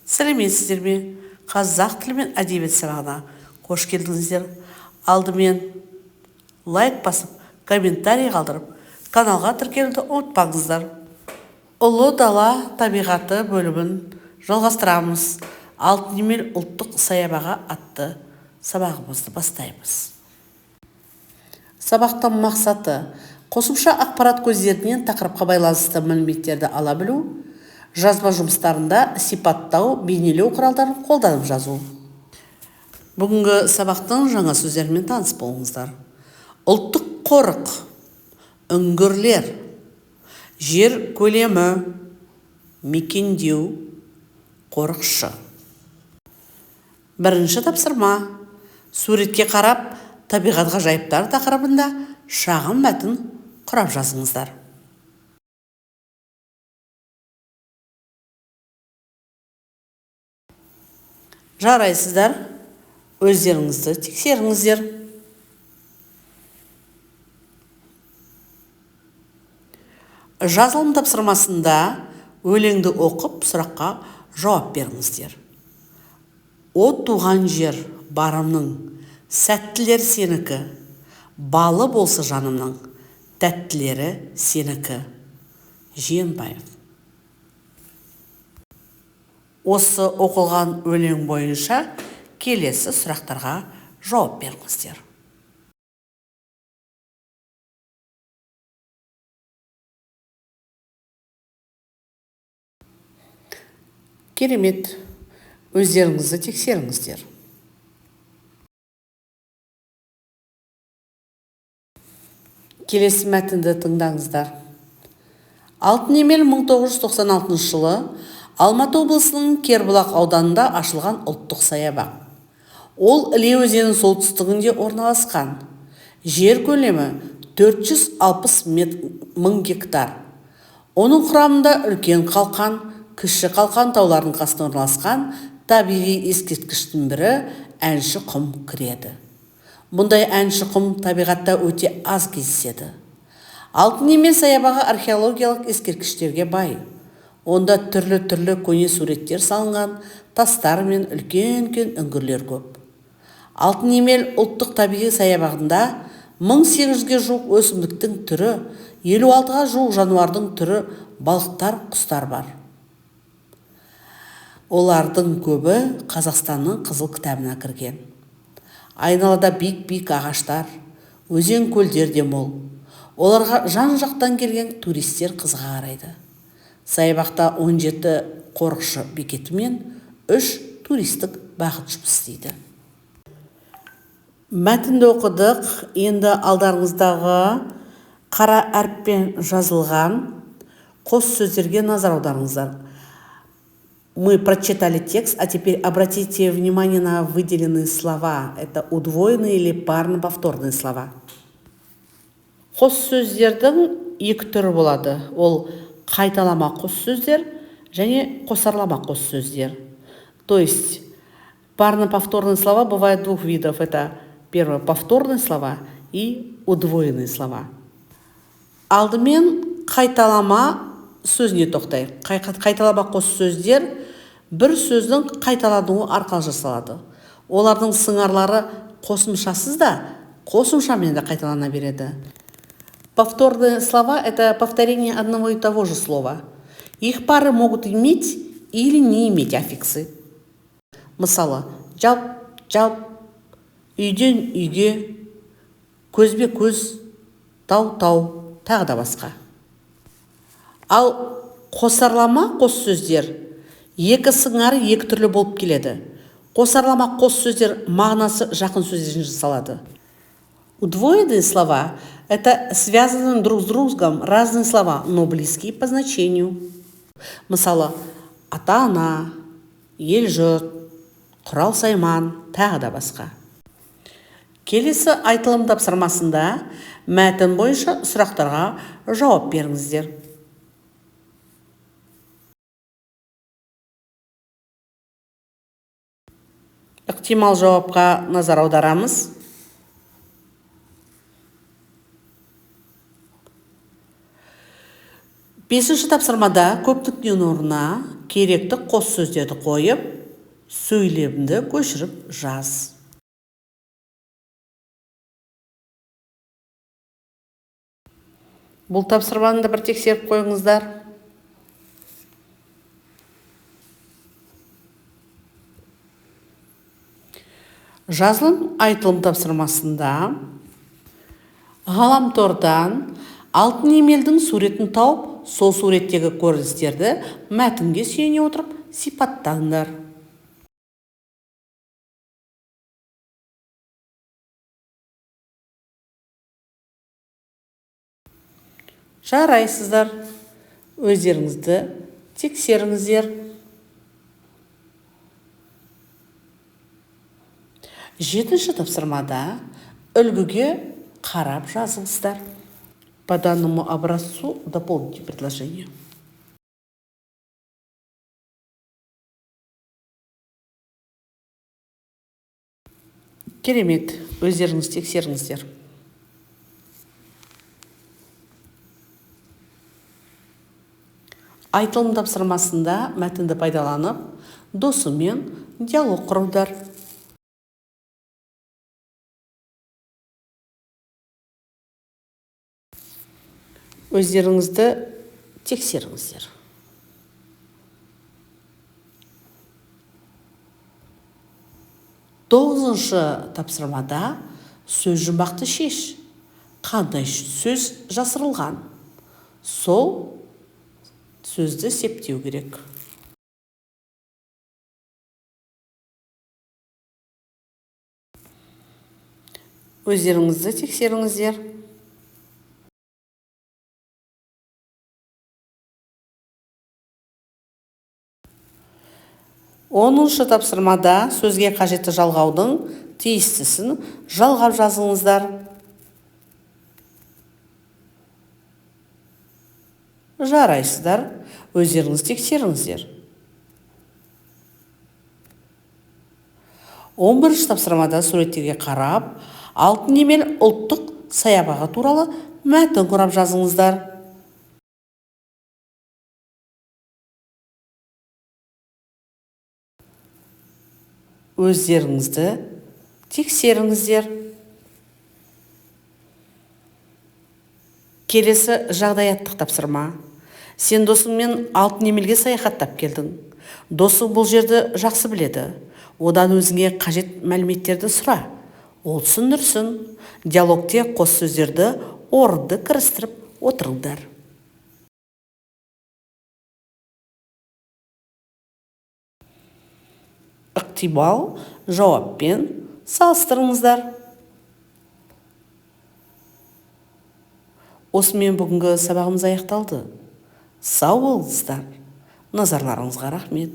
Сәлеметсіздер ме? Қазақ тілі мен әдебиет сабағына қош келдіңіздер. Алдымен лайк басып, комментарий қалдырып, каналға тіркелуді ұмытпаңыздар. Ұлы дала табиғаты бөлімін жалғастырамыз. Алтын Емел ұлттық саябағы атты сабағымызды бастаймыз. Сабақтың мақсаты: қосымша ақпарат көздерінен тақырыпқа байланысты мәліметтерді ала білу, жазба жұмыстарында сипаттау, бейнелеу құралдарын қолданып жазу. Бүгінгі сабақтың жаңа сөздерімен таныс болыңыздар. Ұлттық қорық, үңгірлер, жер көлемі, мекендеу, қорықшы. Бірінші тапсырма. Суретке қарап, табиғат ғажайыптары тақырыбында шағын мәтін құрап жазыңыздар. Жарайсыздар, өздеріңізді тексеріңіздер. Жазылым тапсырмасында өлеңді оқып, сұраққа жауап беріңіздер. О туған жер барымның, сәттілер сенікі, балы болса жанымның, тәттілері сенікі. Жиенбаев. Осы оқылған өлең бойынша келесі сұрақтарға жауап беріңіздер. Керемет, өздеріңізді тексеріңіздер. Келесі мәтінді тыңдаңыздар. Алтын Емел 1996 жылы Алматы облысының Кербұлақ ауданында ашылған ұлттық саябақ. Ол Іле өзенінің солтүстігінде орналасқан. Жер көлемі 460 мың гектар. Оның құрамында үлкен Қалқан, кіші Қалқан тауларының қасында орналасқан табиғи ескерткіштің бірі Әнші құм кіреді. Бұндай әнші құм табиғатта өте аз кездеседі. Алтын Емел саябағы археологиялық ескерткіштерге бай. Онда түрлі-түрлі көне суреттер салынған тастар мен үлкен-үлкен үңгірлер көп. Алтын Емел ұлттық табиғи саябағында 1800-ге жуық өсімдіктің түрі, 56-ға жуық жануардың түрі, балықтар, құстар бар. Олардың көбі Қазақстанның қызыл кітабына кірген. Айналада биік-биік ағаштар, өзен көлдер де мол. Оларға жан-жақтан келген туристер қызыға қарайды. Саябақта 17 қорықшы бекеті мен 3 туристік бағыт жұмыс істейді. Мәтінді оқыдық. Енді алдарыңыздағы қара әріппен жазылған қос сөздерге назар аударыңыздар. Мы прочитали текст, а теперь обратите внимание на выделенные слова. Это удвоенные или парно-повторные слова. Қос сөздердің екі түрі болады. Ол қайталама қос сөздер және қосарлама қос сөздер. То есть парно-повторные слова бывают двух видов. Это первое, повторные слова и удвоенные слова. Алдымен қайталама сөзіне тоқтайық. Қайталама қос сөздер бір сөздің қайталануы арқылы жасалады. Олардың сыңарлары қосымшасыз да, қосымшамен де қайталана береді. Повторные слова – это повторение одного и того же слова. Их пары могут иметь или не иметь аффиксы. Мысалы, жалп, жалп, үйден үйге, көзбе көз, тау тау, тағы да басқа. Ал қосарлама қос сөздер екі сыңары екі түрлі болып келеді. Қосарлама қос сөздер мағынасы жақын сөздерден жасалады. Удвоенные слова – это связанные друг с другом разные слова, но близкие по значению. Мысалы, ата-ана, ел-жұрт, құрал-сайман, тағы да басқа. Келесі айтылым тапсырмасында мәтін бойынша сұрақтарға жауап беріңіздер. Ықтимал жауапқа назар аударамыз. Бесінші тапсырмада көп нүктенің орнына керекті қос сөздерді қойып, сөйлемді көшіріп жаз. Бұл тапсырманы да бір тексеріп қойыңыздар. Жазылым айтылым тапсырмасында ғаламтордан алтын емелдің суретін тауып, сол суреттегі көріністерді мәтінге сүйене отырып сипаттаңдар. Жарайсыздар, өздеріңізді тексеріңіздер. Жетінші тапсырмада үлгіге қарап жазыңыздар. По данному образцу дополните предложение. Керемет, өздеріңіз тексеріңіздер. Айтылым тапсырмасында мәтінді пайдаланып, досымен диалог құрыңдар. Өздеріңізді тексеріңіздер. Тоғызыншы тапсырмада сөз жұмбақты шеш. Қандай сөз жасырылған? Сол сөзді септеу керек. Өздеріңізді тексеріңіздер. Оныншы тапсырмада сөзге қажетті жалғаудың тиістісін жалғап жазыңыздар. Жарайсыздар, өздеріңіз тексеріңіздер. 11-ші тапсырмада суреттерге қарап, алтын емел ұлттық саябағы туралы мәтін құрап жазыңыздар. Өздеріңізді тексеріңіздер. Келесі жағдаяттық тапсырма. Сен досыңмен алтын емелге саяхаттап келдің. Досың бұл жерді жақсы біледі. Одан өзіңе қажет мәліметтерді сұра. Ол түсіндірсін. Диалогте қос сөздерді орынды кірістіріп отырыңдар. Ықтимал жауаппен салыстырыңыздар. Осымен бүгінгі сабағымыз аяқталды. Сау болыңыздар. Назарларыңызға рахмет.